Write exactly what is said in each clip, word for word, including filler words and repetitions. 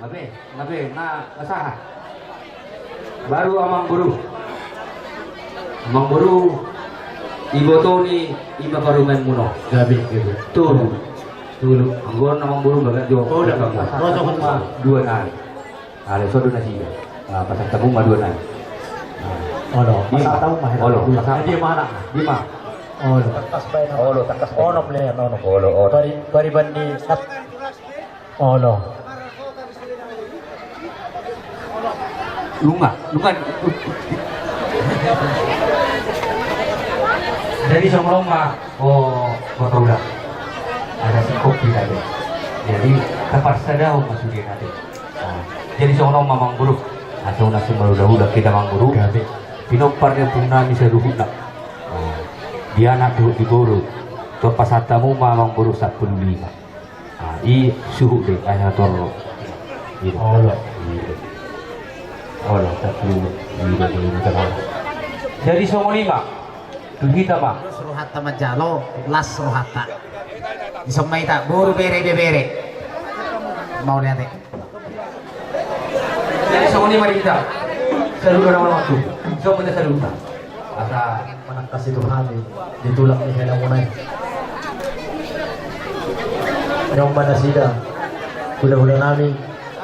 Gabe, gabe, na, na sahat. Baru amangboru. Amangboru, iboto ni ima parumaenmuna on. Gabe, gabe. Tolu. Tolu. Anggo on amangboru bagas jo. Oh, udah. Pasahat hamu ma dua nai. Ale, so do nasida. Nah, pasahat hamu ma dua nai. Olo, pasahat hamu ma. Olo, pasahat. Dia mana? Lima. Olo. Tangkas baen. Olo, tangkas baen. Onom, Lean, onom. Olo, onom. Pari-, pariban ni sat-, Olo. Lunga, lunga. Jadi songon on ma, o, o, uda. Ada singkop kita tu. Jadi, taparsadahon ma sude nai. Nah, jadi songon on ma amangboru. Asa unang sumalahulang hita amangboru. Gabe. Pinompar ni ompung nami saluhutna. Nah, di anak dohot di boru. Tong pasahat hamu ma amangboru sampulu lima. Ah, i suhut do, ai hatoro. Olo. Olo, tapi, jadi songon i ma. Tu hita ma. Las rohanta manjalo, las rohanta. Dison ma hita, boru, bere, ibebere. Mauliate. Jadi songon i ma di hita. Saluhut na mangatu. Dison ma hita saluhutna. Asa manangkas i tu hami di tulang ni helamuna i. Nion ma nasida hulahula nami,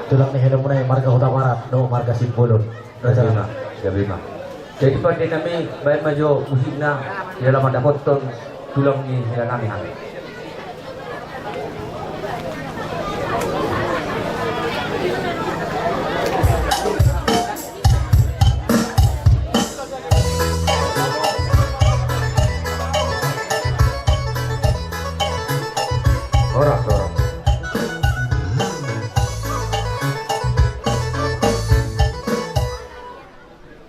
tulang ni helamuna i, marga Hutabarat dohot marga Simbolon. Raja. Gabe ma, gabe ma. Jadi pande nami, baen ma jo musikna, di ala mandapothon tulang ni hela nami hami. Horas, horas.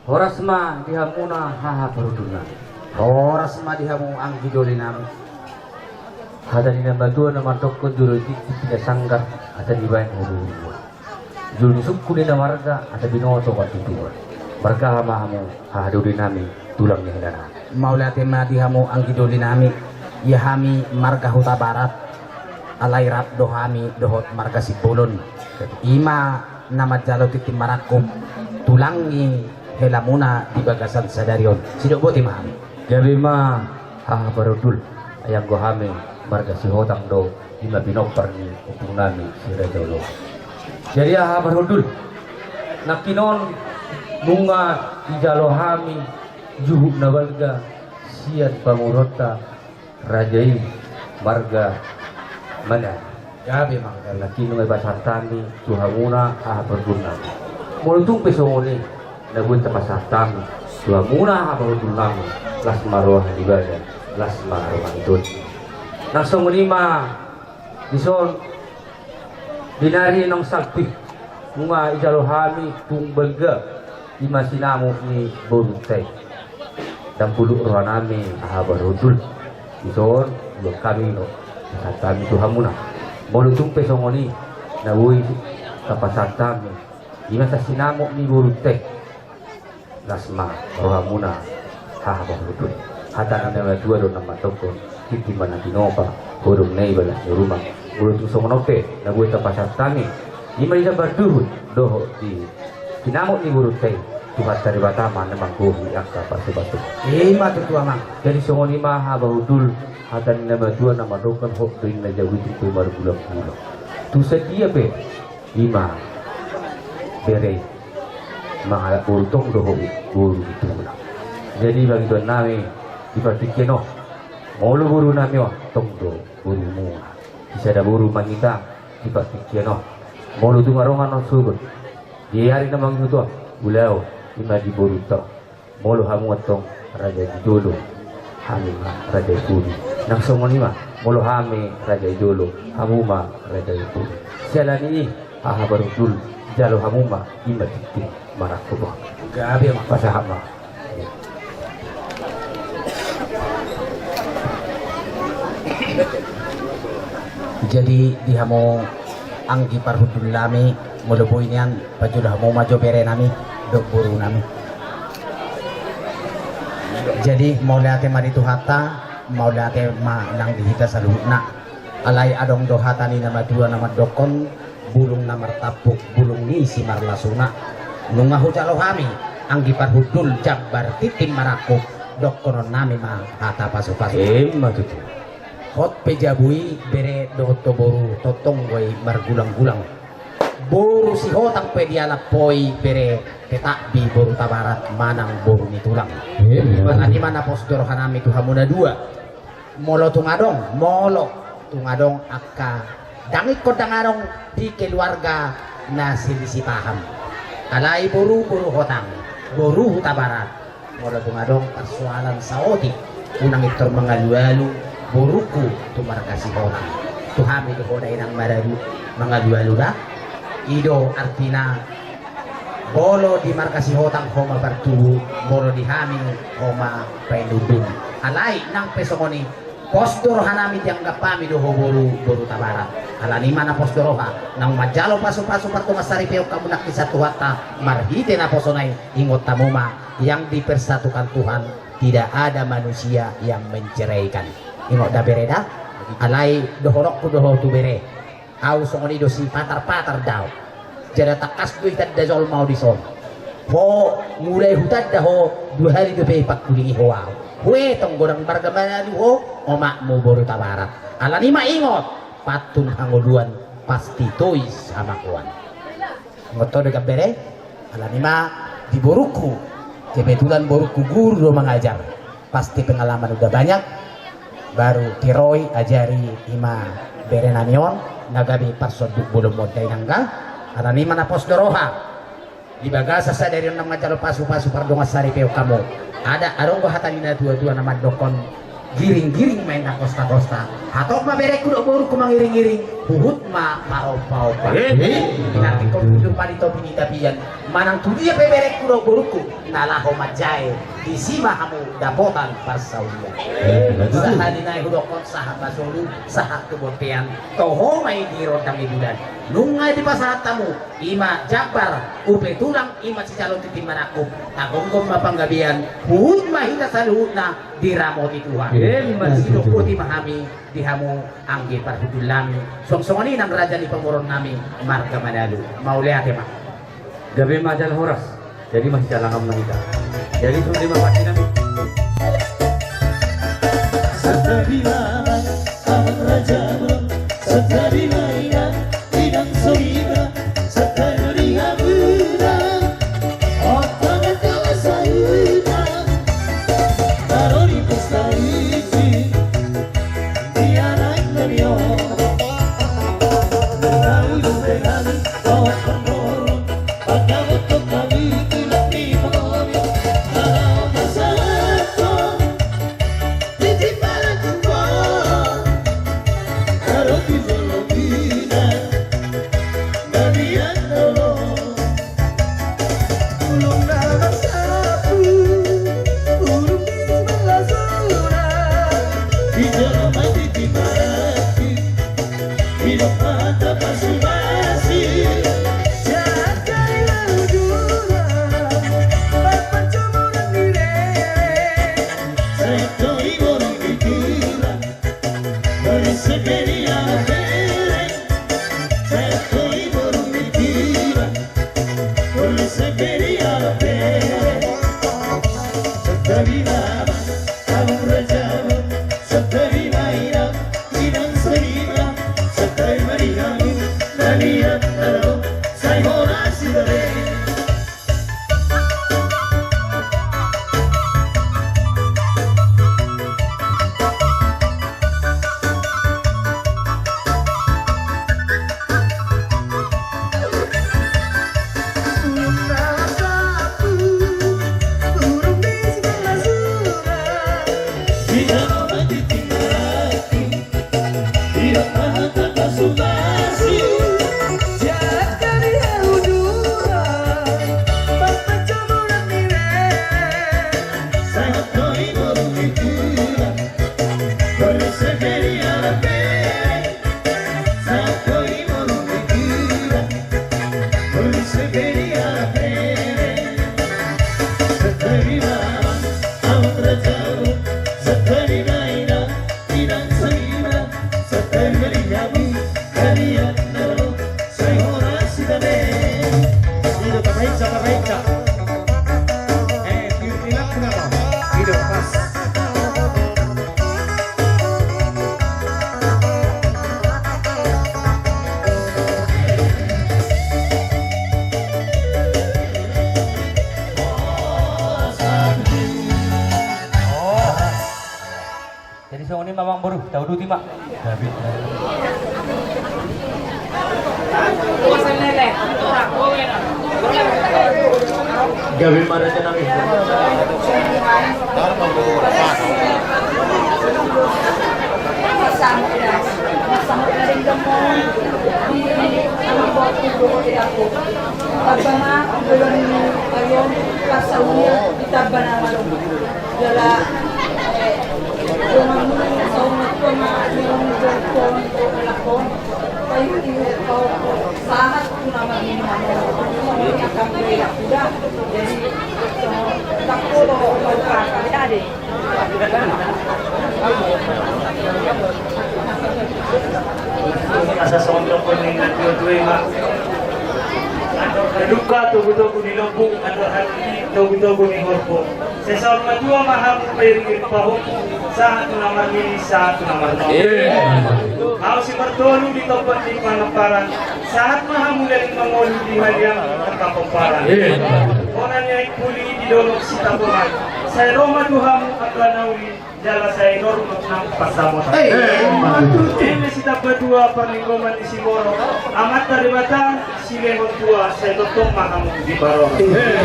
Horas ma di hamuna haha parhundul nami. Horas ma di hamu anggi doli nami. Hata ni na matua na mandokkon, jolo ni tingki na sanggar, asa dibaen hurungkon. Jolo ni sungkun ni na marga, asa binoto partuturan. Marga ma hamu haha doli nami, tulang ni hela nami. Mauliate ma di hamu anggi doli nami. Ia hami marga Hutabarat. Alai rap do hami dohot marga Simbolon. I ma na manjalo tintin marangkup tulang ni helamuna di bagasan sadari on. Sidok boti ma hami. Gabe ma haha parhundul, ai anggo hami marga Sihotang do, i ma pinompar ni ompung nami Si Raja Oloan. Jadi haha parhundul, nangkin on nunga dijalo hami juhut na balga sian pamoruonta, raja i marga Manari. Gabe ma. Nangkin nunga dipasahat hami tu hamuna haha parhundul nami. Molo tung pe songon i na boi tapasahat hami tu hamuna haha parhundul nami, las ma roha ni badan, las ma roha ni tondi. Nang songon i ma dison, di nari naung salpu i, nunga dijalo hami tung balga, i ma sinamot ni borunta i. Ndang buluk roha nami haha parhundul. Dison, buat hami do pasahat hami tu hamuna. Molo tung pe songon i na boi tapasahat hami, i ma sinamot ni borunta i. Las ma rohamuna haha parhundul. Hata ni na matua do na mandokkon, tintin ma na tinopa, godang na i balas ni rumang. Molo tung songon on pe na boi tapasahat hami, i ma di na marduhut dohot di sinamot ni borunta i, Tuhanta Debata ma na manggohi angka pasupasu. I ma tutu, amang. Jadi songon i ma haha parhundul, hata ni na matua na mandokkon, hot do i na jabu i tung pe margulanggulang. Tu sadia pe i ma bere i mangalap boru, tong do hot boru ni tulang. Jadi bagi tuan nami di partingkian on, molo boru nami on, tong do borumuna. Sisada boru ma hita di partingkian on. Molo tung adong annon sogot di ari na mangihut on, ulaon i ma di borunta on. Molo hamu antong raja di jolo, hami ma raja di pudi. Nang songon i ma, molo hami raja di jolo, hamu ma raja di pudi. Siala ni i, haha parhundul, jalo hamu ma i ma tintin marangkup on. Gabe ma. Pasahat ma. Jadi di hamu anggi parhundul nami, molo boi nian, pajolo hamu ma jo bere nami dohot boru nami. Jadi mauliate ma di Tuhanta, mauliate ma nang di hita saluhutna. Alai adong do hata ni na matua na mandokkon, Bulung na martampuk, bulung ni simarlasuna. Nunga hujalo hami, anggi parhundul jambar tintin marangkup, dohononnami ma hata pasupasu. Emma tutu. Hot pe jabu i bere dohot tu boru, tongtong do i margulanggulang. Boru Sihotang pe dialaphon i bere, tetap di boru Tabarat manang boru ni tulang. Emma. Alani i ma na pos do rohanami tu hamu na dua. Molo tung adong, molo tung adong angka dang ingkon dang adong di keluarga na selisih paham. Alai boru, boru Hotang, boru Hutabarat. Molo tung adong persoalan saotik, unang pintor mangalualu borungku tu marga Sihotang. Tu hami do ho da inang mararu mangalualu da. I do artina, molo di marga Sihotang ho ma partubu, molo di hami ho ma painundun. Alai nang pe songon i, pos do rohanami, dianggap hami do ho boru, boru Tabarat. Alani i ma na pos do roha, naung manjalo pasupasu pardongansaripeon hamu nangkin sian Tuhanta marhite naposona i, ingot hamu ma, yang dipersatukan Tuhan tidak ada manusia yang menceraikan. Ingot da bere da. Alai dohononku do ho tu bere, au songon i do sipatarpatar do au. Jala tangkas do itanda jolma au dison. Ho, mulai hutanda ho, dua hali dope pangkulingi ho au. Hue tong godang marga Manalu ho, omakmu boru Tabarat. Alani i ma ingot, pantun hangoluan pasti tois hamagoan. Ingot ho do i kan bere. Alani i ma, di borungku, kebetulan borungku guru do mangajar. Pasti pengalaman udah banyak. Baru tiroi ajari i ma berenami on, na gabe parsonduk bolon on da inang da. Alani i ma na pos do roha, di bagasan sadari on na manjalo pasupasu pardongansaripeon hamu. Ada, adong do hata ni natuatua na mandokkon, giringgiring ma inna kostakosta. Hatop ma berengku dohot borungku mangiringiring, huhut ma maompaompa. Eh, eh. Pinartikkon bujur padi topi ni tapian. Manang tu dia pe berengku dohot borungku, na laho manjae, disi ma hamu dapotan parsaulian. Eh, betul. Sahali nai hudokkon sahat ma solu, sahat tu bontean, toho ma i di rondang ni bulan. Nunga dipasahat hamu, i ma jambar, upa tulang, i ma sijalo tintin marangkup, tagomgom ma panggabean, huhut ma hita saluhutna diramoti Tuhan. Eh, betul. Sidok boti ma hami di hamu anggi parhundulnami, suang songon i nang raja ni pamoruonnami marga Manalu. Mauliate ma. Gabe ma jala horas. Jadi masih jalangan ma hita. Jadi songon i ma partinami. Sadari ma amang, amang raja ma, sadari ma inang, inang soira, sadari ma hamuna, ompang angka sahuta, baru di pesta isi. Amangboru, tauduti ma. Gabe. Gabe ma raja nami. Tamba ma, bolon ni ayam, pasaulia, ditamba nama lo. Jala, eh, donganmu, saur matua ma, nion, jolpon, lakon, payu, iu, kau, sahat, tu nama ni, nama ni, akan bela kuda. Jadi, eh, tak perlu, kau, kau, kau, tadi. Asa songon dohonon ni natuatua i ma. Andor halumpang togutogu ni lombu, andor hatiha togutogu ni horbo. Sai saur matua ma hamu pairing pahompu, sahat tu na marnini, sahat tu na marnono. Amen. Ahu si Martolu di Topan di Panamparan, sahat ma hamu leleng mangolu di haliang di Tangkapomparan. Amen. Hona ni aek puli di Dolok Sitapongan, sai ro ma tu hamu angka na uli, jala sai normal nang pansamotan. Eh, eh, mantap. Eme sitamba dua parlinggoman ni Siborok, Amanta Debata silehon tua, sai tongtong ma hamu diparorot. Eh.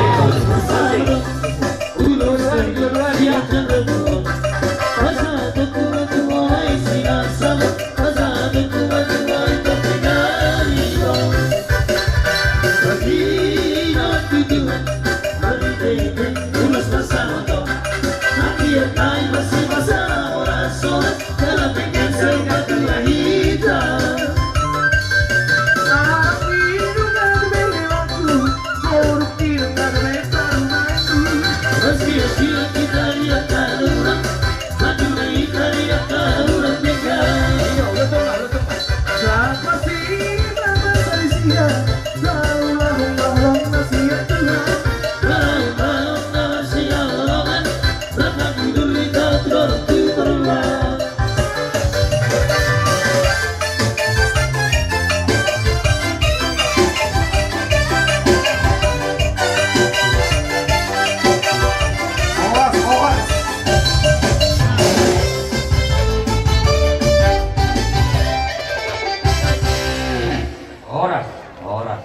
Horas, horas.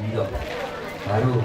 Iyo. Baru.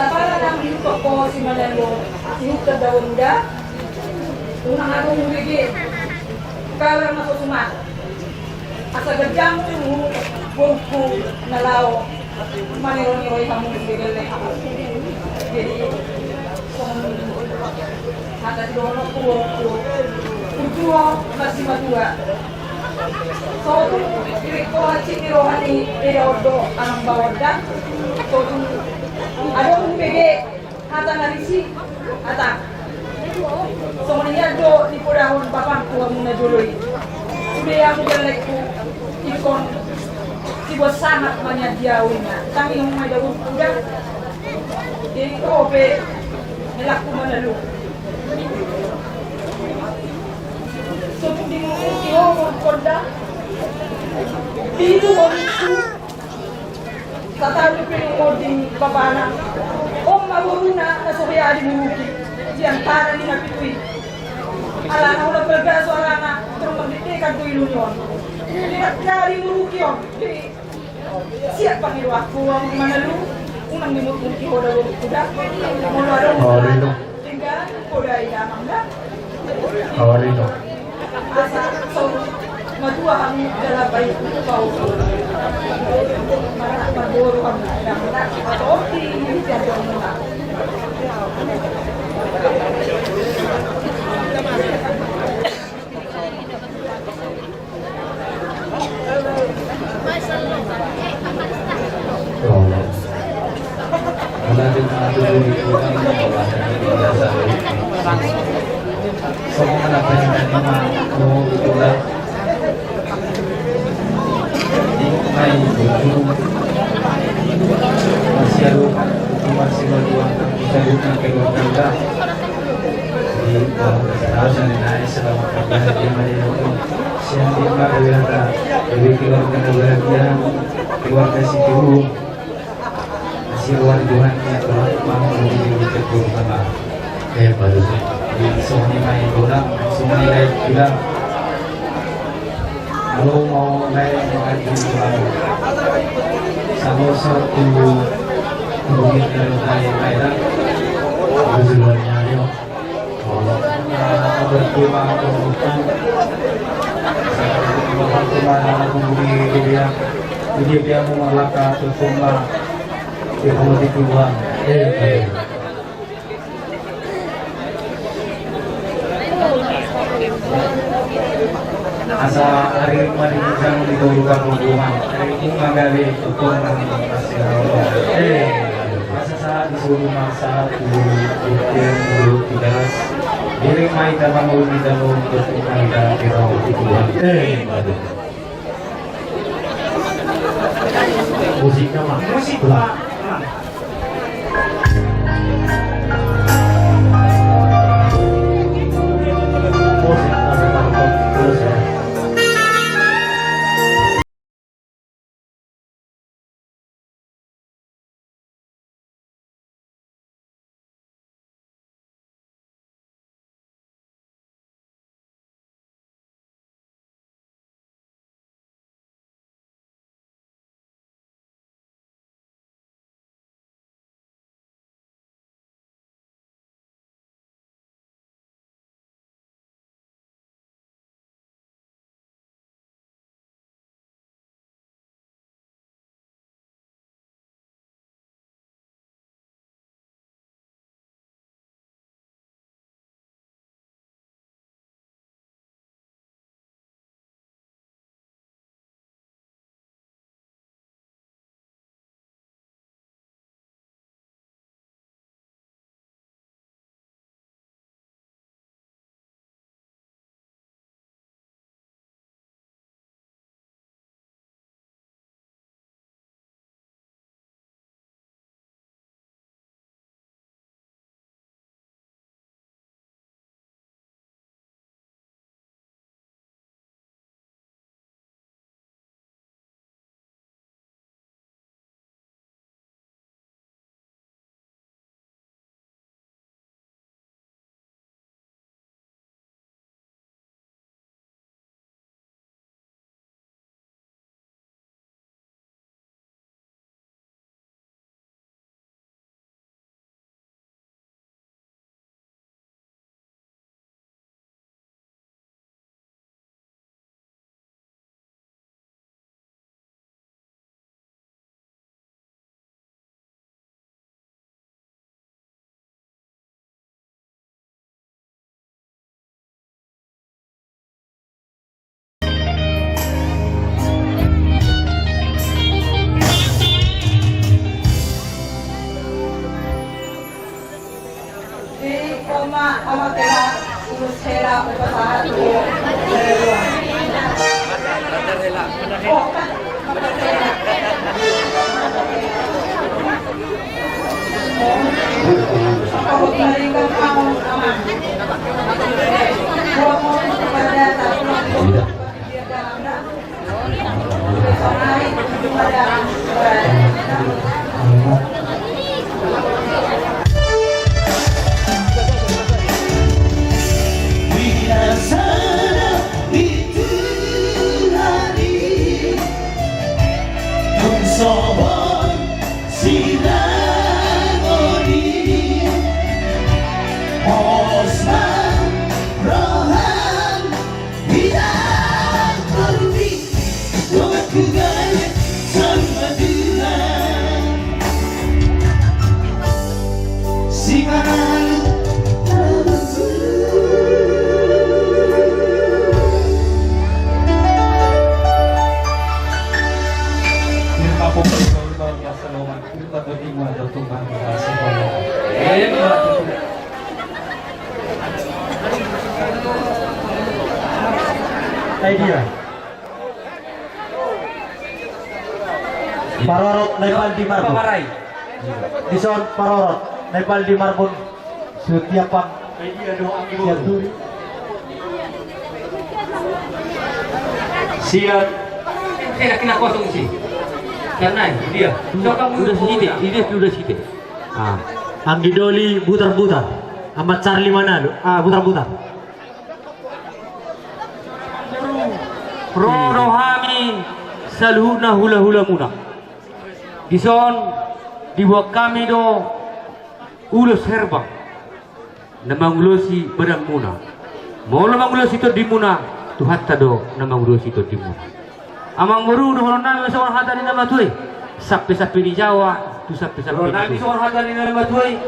Apala nang di huta ho si Manalo, di huta Dawamuda, unang adong hubege kabar na so suman. Asa ganjang tu boruku na laho maniroi-niroi hamu di bebel. Jadi songon hata di dohononku boruku, burju ho marsimatua. Sotung irik ho hansit ni roha ni eda on do amang baoa da. Sotung adong hubege hata na risi, hata. Songon i do dipodahon bapangku hamu na jolo i. Sude hamu gellengku ingkon sibuat sangap ma nian di ahu inna. Tangihon ma i da boruku da. Jadi ho pe, helakku Manalo. Sotung dimurungki ho boruku da. Pilu boruku. Tatalu pe nunga di bapana. On ma boruna na so hea dimuruki. Di antara ni na pitu i. Alana holan balga suarana, torus mardekdekan tu ilu ni on. Di na dimuruki on. Jadi siap pangidoanku, amang Manalo, unang dimurungki ho da boruku da. Molo adong. Oh, suarana. Denggan, poda i da amang da. Awari do. Asa so matua hamu jala baik pau. Marboru hamu da amang da. Atau di jadwal mula. Sian di ma berada di keluarga na bahagia, keluarga Sitorus. Asi roha ni Tuhan, ya Tuhan, mau menjadi keturunan. Eh, bagus. Di songon i ma i bola, songon i ma i bola. Halo, mau naik mengaji Tuhan. Sama satu dunia yang lain-lain. Bagus, luar biasa. Asa ari ma di ginjang di toru parlomboan, ari ma gabe tutur nang. Eh, asa sahat di solu masa tu buktian tu tigas. Diri mai ta mangolu di dalam untuk kita kita di Tuhan. Eh, aduh. Musik nama? Musik, Pak. Di koma, koma kena, terus hela, upasahat, oh, hela. Ai dia. Parorot Nepal di Marbun. Dison parorot Nepal di Marbun. Setiapan. Sian. Saya kena kosong sih. Karena dia. Sudah sini, ini sudah sini. Ah. Anggi Doli butar-butar. Amat Charlie Manalo. Ah, butar-butar. Ro do hami saluhutna hula-hulamuna. Dison dibuat hami do ulos herbang na mangulosi badanmuna. Molo mangulosi tondimuna, Tuhanta do na mangulosi tondimuna. Amang boru, dohonon nami songon hata ni na matua i, sampe-sampe ni Jawa tu sampe-sampe ni Jawa. Dohonon nami songon hata ni na matua i,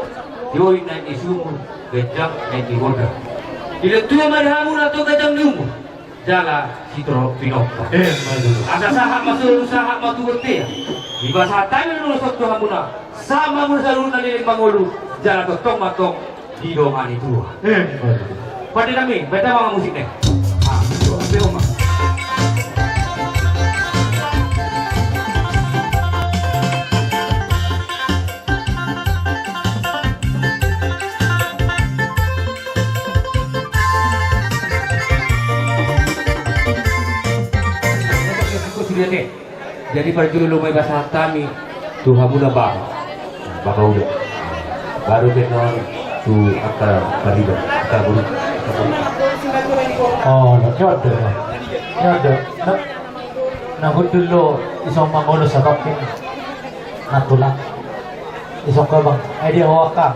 joi naek ni sumur, ganjang naek ni gondang. Dilehon Tuhan ma di hamuna tong ganjang ni umur jala sitorop pinompa. Asa sahat ma solu, sahat ma tu bontean. Dipasahat hami ulos on tu hamuna, sahat ma muna saluhutna leleng mangolu, jala tongtong ma tong didongani Tuhan. Pande nami, baen damang ma musik ne. Ah, betul. Betul, Mas. Jadi parjolo ma ipasahat hami tu hamuna bapa, bapa uda. Baru pe nuaeng tu angka pariban, angka boru, angka boru. Oh, na jot do. Na jot do. Na, na hundul do ison mangolo satongkin. Na tulang. Ison kobang. Ai dia ho angka.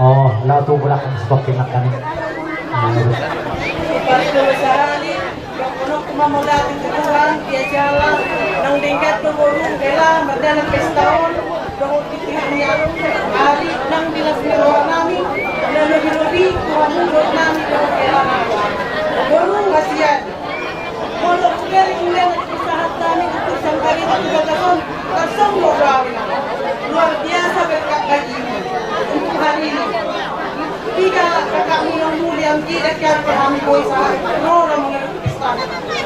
Oh, laho tu mulak ni sitoki makan. Pariban sahali, dohononku ma mauliate tu Tuhan, dia jala naung denggan do boru hela mardalan pesta on, dohot di pihak ni ari naung di las ni roha nami, na lobi-lobi tu hamu dohot nami dohot hela nami. Boru hasian. Molo hubereng ulaon na dipasahat hami untuk sangkari tu bagasan, langsung mau kawin. Luar biasa berkat bagimu untuk hari ini. Tiga kakakmu yang mulia, tidak kira hami boi sahat, ro ro mengerti Kristen.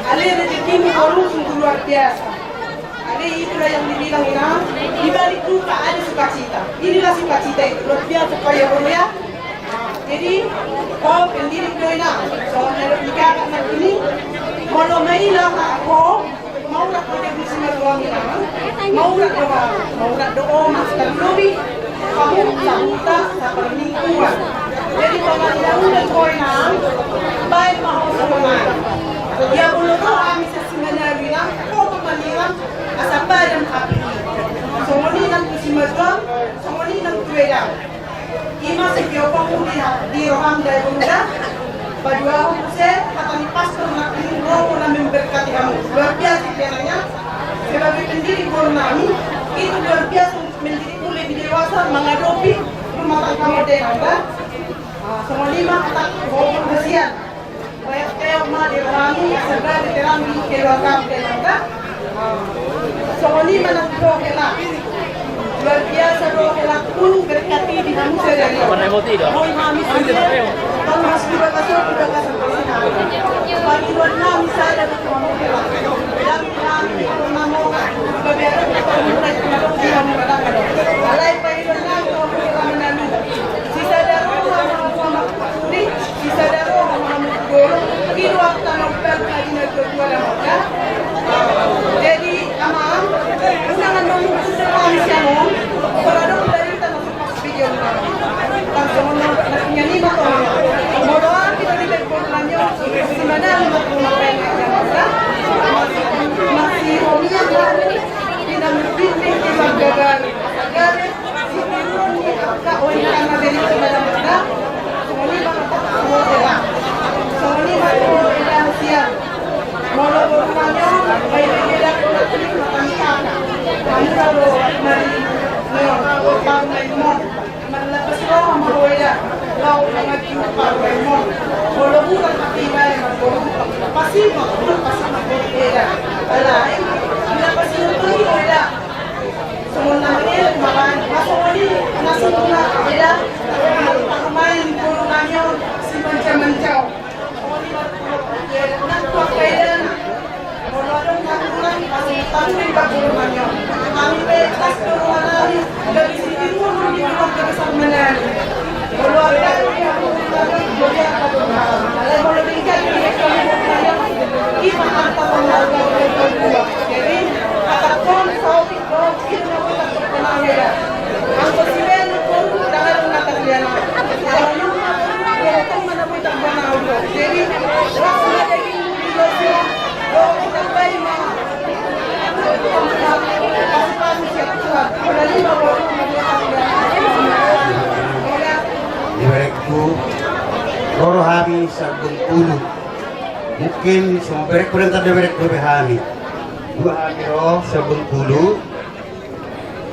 Ale rezekimu boru sungguh luar biasa. Ale itulah yang dibilang inang, di balik duka ada sukacita. Inilah sukacita itu, luar biasa supaya boru ya. Jadi, ho pendiri do inang, songon na didok ni kakak nangkin i, molo maila ho, maurat do di si Margoang inang, maurat do ho, maurat do omas, tarlobi hamu sahuta saparmingguan. Jadi, molo maila ho inang, baen ma ho songon i. Ia molo ro hami sian Simanalu inang, ho ma inang, asa badan hape i. Songon i nang tu si Margoang, songon i nang tu Wedang. Ima sitiopongku di, di roham dai boru da. Paduahon muse hata ni pastor nangkin i, romo na memberkati hamu. Luar biasa pianaknya. Sebagai pendiri boru nami, itu luar biasa untuk mendidik lebih dewasa menghadapi rumah tangga modern, kan? Ah, songon i ma hata boru hasian. Baen teok ma di rohami, asa boi terang di keluarga, keluarga. Songon i ma nang tu hela. Luar biasa do helangku, berkati di hamu sadari. Boi hami sude, tolhas di bagasan, di bagasan persinan. Pangidoan nami sada do tu hamu hela. Dang hami, mamo, babiara, kita mulai, kita mulai, kita mulai. Alai pangidoan nami tu hamu hela manalu. Sisada roha, mamo, mamo, Sisada roha ma hamu tu dolok, i do angka na umbahen hami na dua-dua na marga. Jadi, amang, unang annon huhutur hami sian on, tor adong barita na so pas video on. Langsung on, na sian i ma on. Molo hami do di bahen boru nami on, si Manali ma tu na bahen na marga. Masi, masi romian hami, di na merdin di marga Gabe. Gabe, Sitiruon ni angka, oi, angka na beri tu dalam marga. Songon i ma angka tu eda. Songon i ma tu eda sian. Molo boru nami on, bai bai eda tu na tulis matan kata. Hamu na do mari. Molo boru nami on, marlapas roha ma ho eda. Laho mangaji parumaenmon. Molo bulan hatibae ma boru. Pasti ma boru, pasti ma boru eda. Alai, bila pasti nonton i ho eda. Songon na mangelek ma baen, ma songon i, na songon na eda, parumaen boru nami on, si Manca-manca on. Songon i ma tu eda, na tu angka edana. Molo adong na kurang, ma songon i ma boru nami on. Hami pe ikhlas do roha nami, gabe sitiruon di keluarga besar Manali. Molo adong na kurang, molo adong na kurang, molo adong na kurang, i ma harta pamarga. Jadi, hatangkon saotik. Di berengku, ro do hami sian Bengkulu. Mungkin so berengku, berengku, berengku be hami. Dua hami ro sian Bengkulu.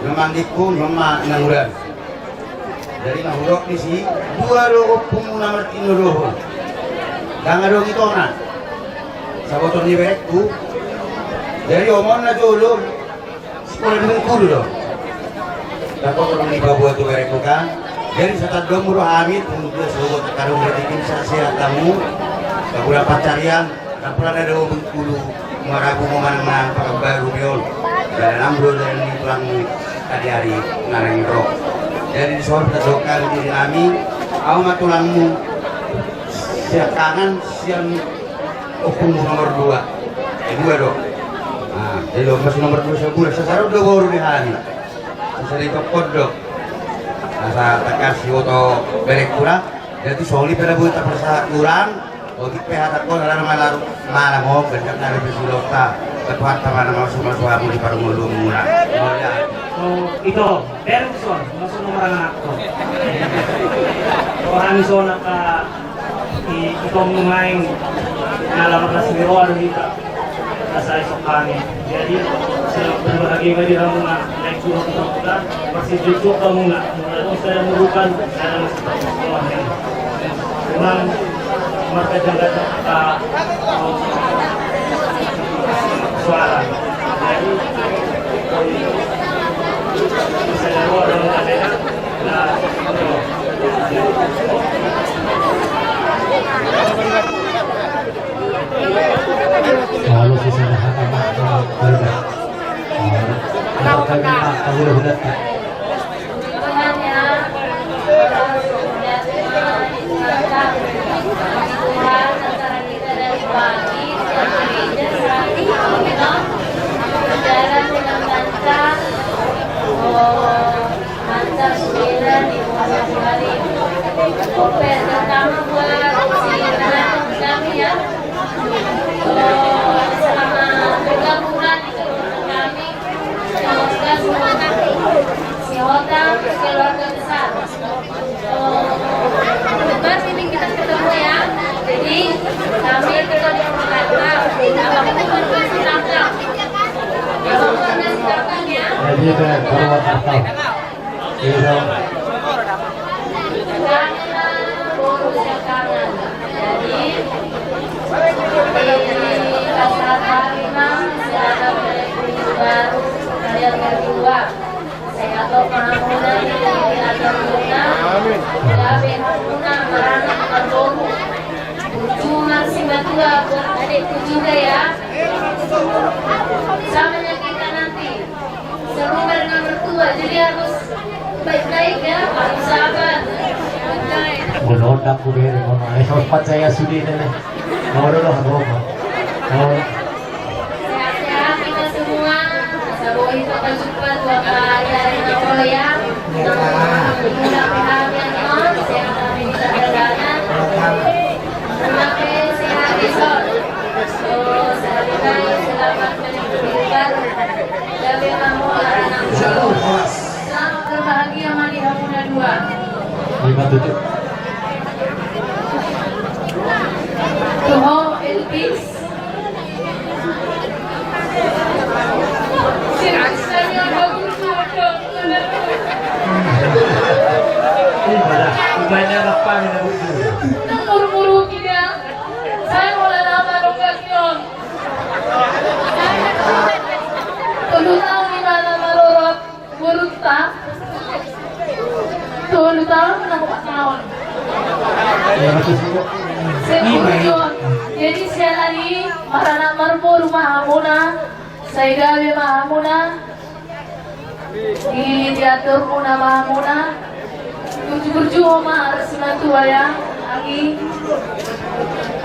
Na manggingku, na ma-, na ngurang. Jadi na hudok disi, dua do ompungmu na martinodohon. Ndang adong itona. Saboto ni berengku. Jadi omon na jolo, sikola di Bengkulu do. Ndang pola ni paboa tu berengku kan. Jadi satandom do hami, tunggu dia sogot, kadung rezekin sa-, sehat tamu. Kabulan pancarian. Ndang pola na dao Bengkulu, marabu ma manang na Pekanbaru be on. Dalan am do dalan ni tulangmu, tadi ari na naeng ro. Jadi dison tadok hami diri nami, au ma tulangmu, siangkangan sian ompungmu nomor dua. Eh, dua do. Nah, jadi ompungmu nomor dua sian Bula, sasaroon do boru ni hami. Sasari tokon do. Asa tangkas iboto berengku ra. Jadi songon i pe na boi taparsahat hurang. Otik pe hatangkon, ala na malam, malam on, ganjang na dope silota. Ketuan tamana masu-masu hamu di parngoluanmuna. Mauliate. Oh, ito, bereng son, masu nomor anak ko. Oh, hami son angka i-, itom nuaeng na lamar na sumiro adu hita. Asa isok hami. Jadi, selamat berbahagia ma di hamuna, naik turun turun kita, bersih jujur hamuna. Mula dong saya merupakan, saya masih tak semua ya. Memang marga Jangga tak, tak, suara. Jadi, saya luar dalam kamera. Lalu sisa dah apa, apa, apa, apa. Mantap, Sena, di Muara Bali. Oke, terutama buat si anak kami ya. Eh, selama tiga bulan itu kami, eh, sudah semua si Hota, keluarga besar. Eh, kebetulan sini kita ketemu ya. Jadi, kami ketua di Purwakarta, kita bangun masih tangkap. Jadi, ke Purwakarta. Kangen ma boru sian kangen. Jadi, di pasar hari ma, siapa beli baru, kalian berdua. Saya tahu Amin. Gabe hamuna maranak marboru. Burju ma simatua buat adekku juga ya. Sama ya kita nanti. Semoga dengan mertua, jadi harus baik-baik ya, harus sabar. Molo ndang hubege, molo, eh, percaya sude ne. Molo, molo, molo. Sehat-sehat kita semua. Asa boi tong jumpa tu angka ari na olo ya. Alhamdulillah, sehat kami di sana. Terima kasih, sehat di sana. So, sahali nai selamat. Selamat berbahagia ma di hamuna dua. Lima tujuh. Tuho, Elvis. Nang murmuru kita. Saya mau lama dong. Tolu taon imana marorot borunta. Tolu taon, nang opat taon. Jadi siala ni maranak marboru ma hamuna, sai gabe ma hamuna. Di diatur muna ma muna. Burju-burju ma ras matua ya. Agi.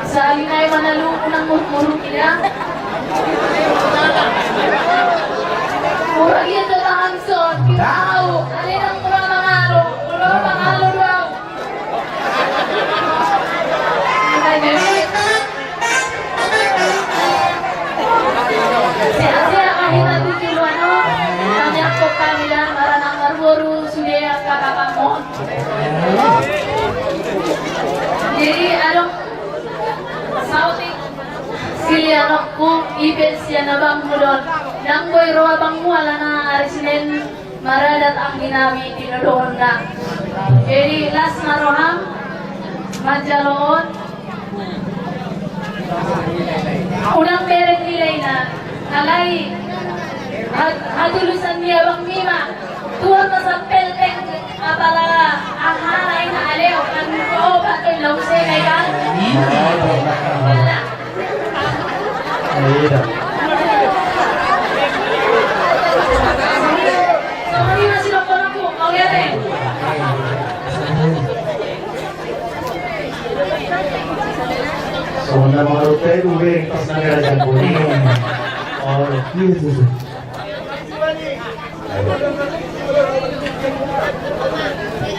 Sahali nai manalu muna muruk-muruk ya. Murah dia tetangga son. Tahu. Ale nang murah mangalo. Murah mangalo doang. Sehat-sehat ma hita tu joloan on. Hami angkon hami da maranak marboru sude angka kakakmu. Jadi adong saotik silianokku ipe sian abangmu do on. Ndang boi ro abangmu alana ari Senen. Maradat anggi nami tinodohonna. Jadi las ma roham manjalo on. Unang bereng nilaina. Alai hat-, hatulusan ni abangmi ma. Tuor ma sampel peng apala aha lain aleo kan. Oh pakai laung se kai kan. Pala.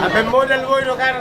Apa modal boy do kan?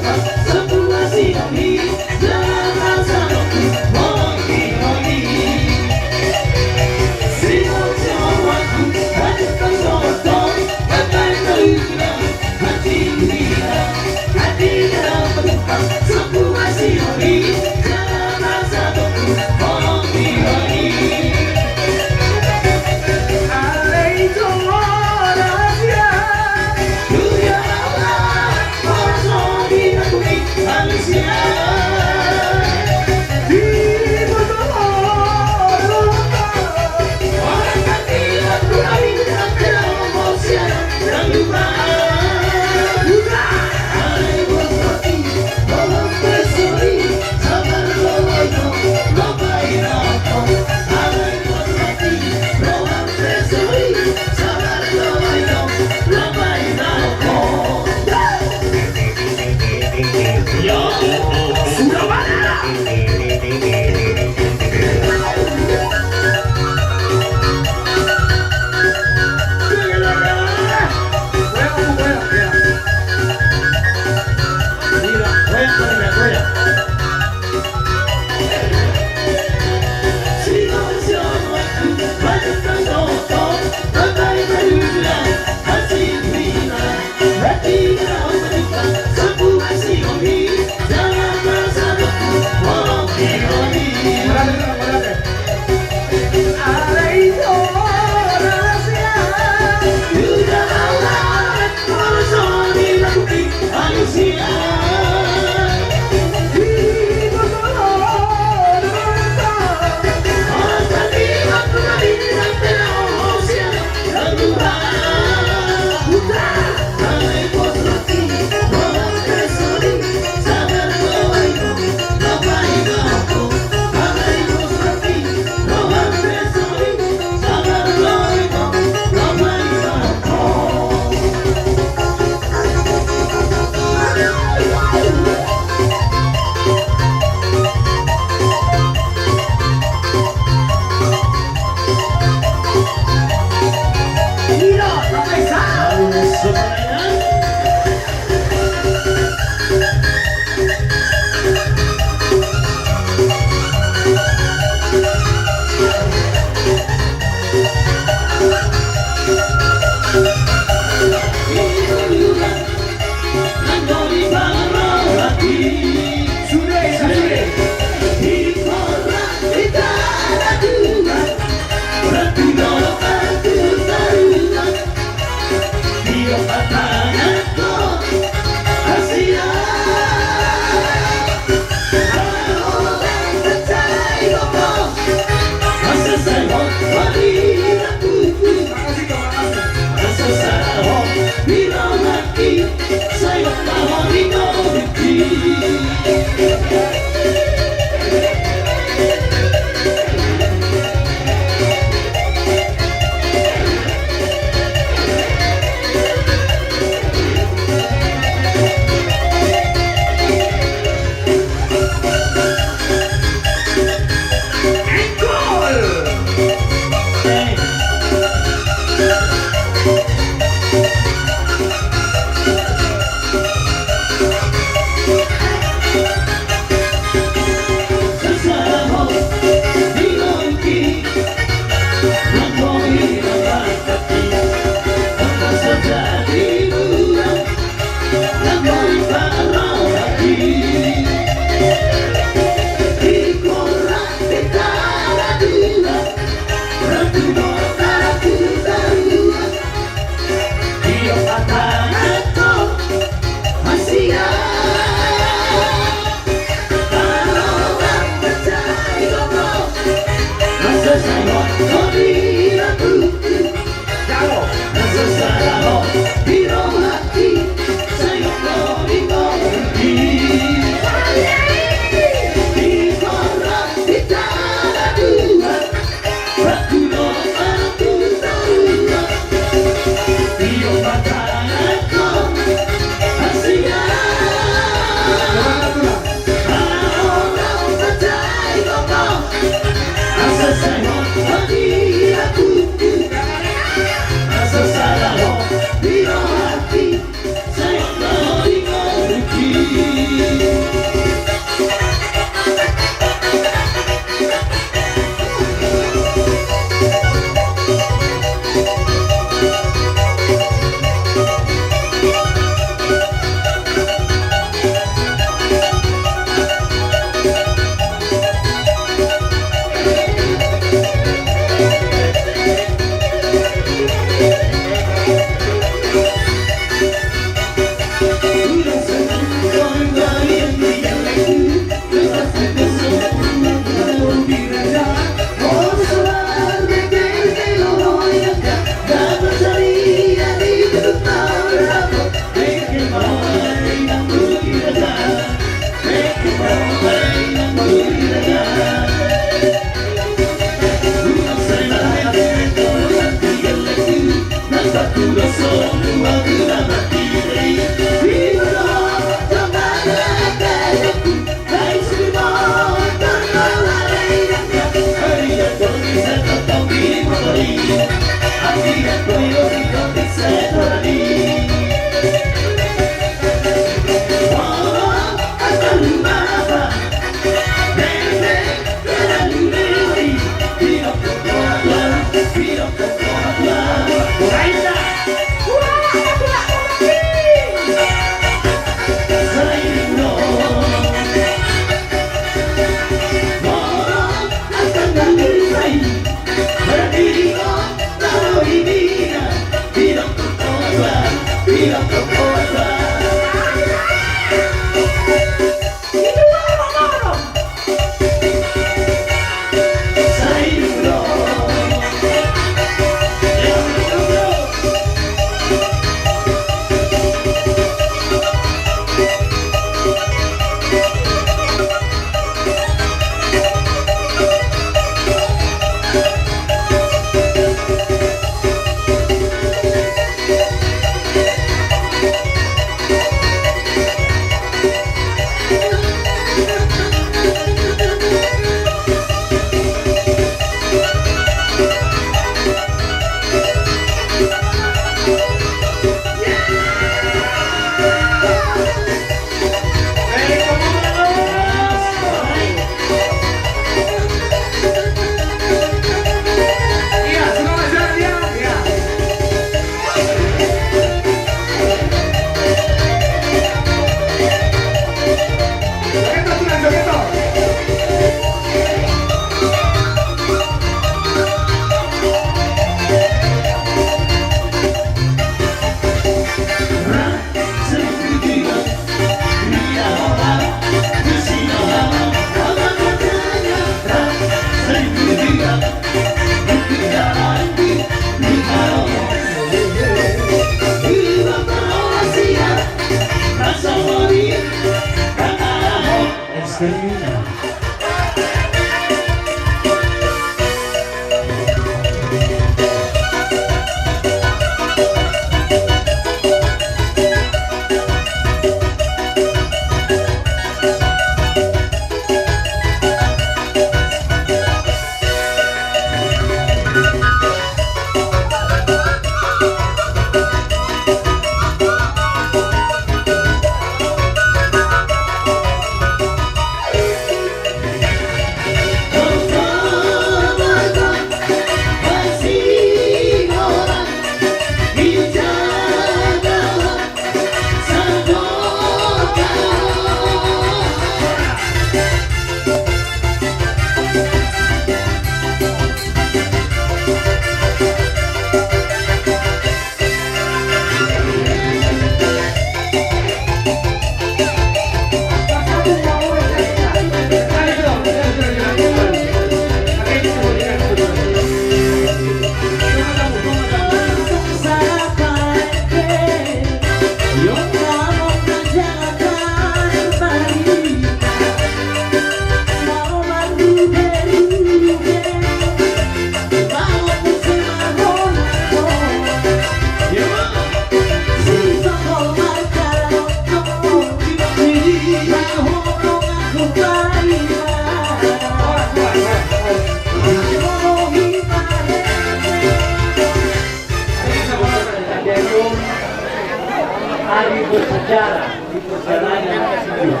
Hari bersejarah di perjalanan hidup.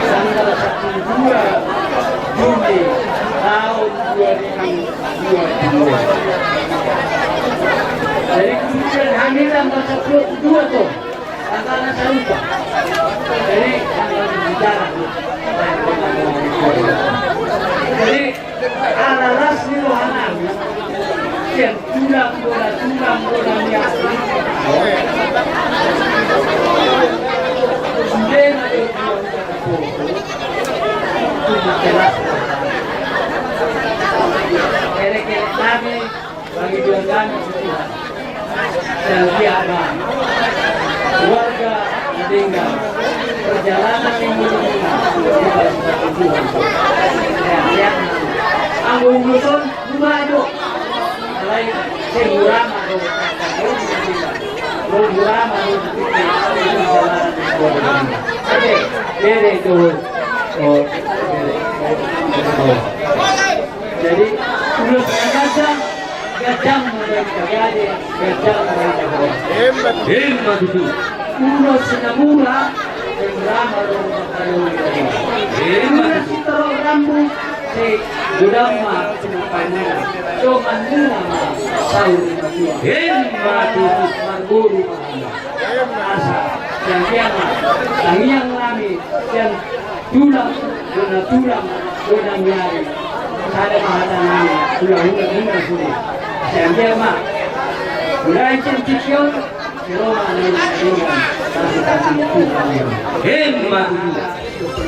Tanggal satu dua Juni tahun dua ribu dua puluh. Jadi kemudian hamil tanggal satu dua tuh, tanggal sarupa. Jadi tanggal bersejarah. Jadi ala las ni rohanami, sian tulang, bona tulang, bona ni ari. Sude ma do tulang, bona tulang. Elek-elek nami. Bagi dua kami Tuhan. Dan dia ma warga na denggan perjalanan minggu ini. Anggo ulos on, dua do. Alai sehura ma do. Sehura ma do. Oke, bere do. Oh, bere. Oh. Jadi ulos na gajang, gajang ma do di pagade, gajang ma do di pagade. Ima tutu. Ulos na mura, mura ma do di pagade. Ima tutu. Ulos na sitorop rambu, si godang ma, si paimana. Dongan muna ma, saur matua. Ima tutu. Marboru ma hami. Asa, sian dia ma, tangiang nami, sian tulang, bona tulang, bona ni ari. Sada ma hata nami, tulang, tulang, tulang, tulang. Sian dia ma, mulai sian tingki on, di Roma, di Roma, di Roma. Ima tutu.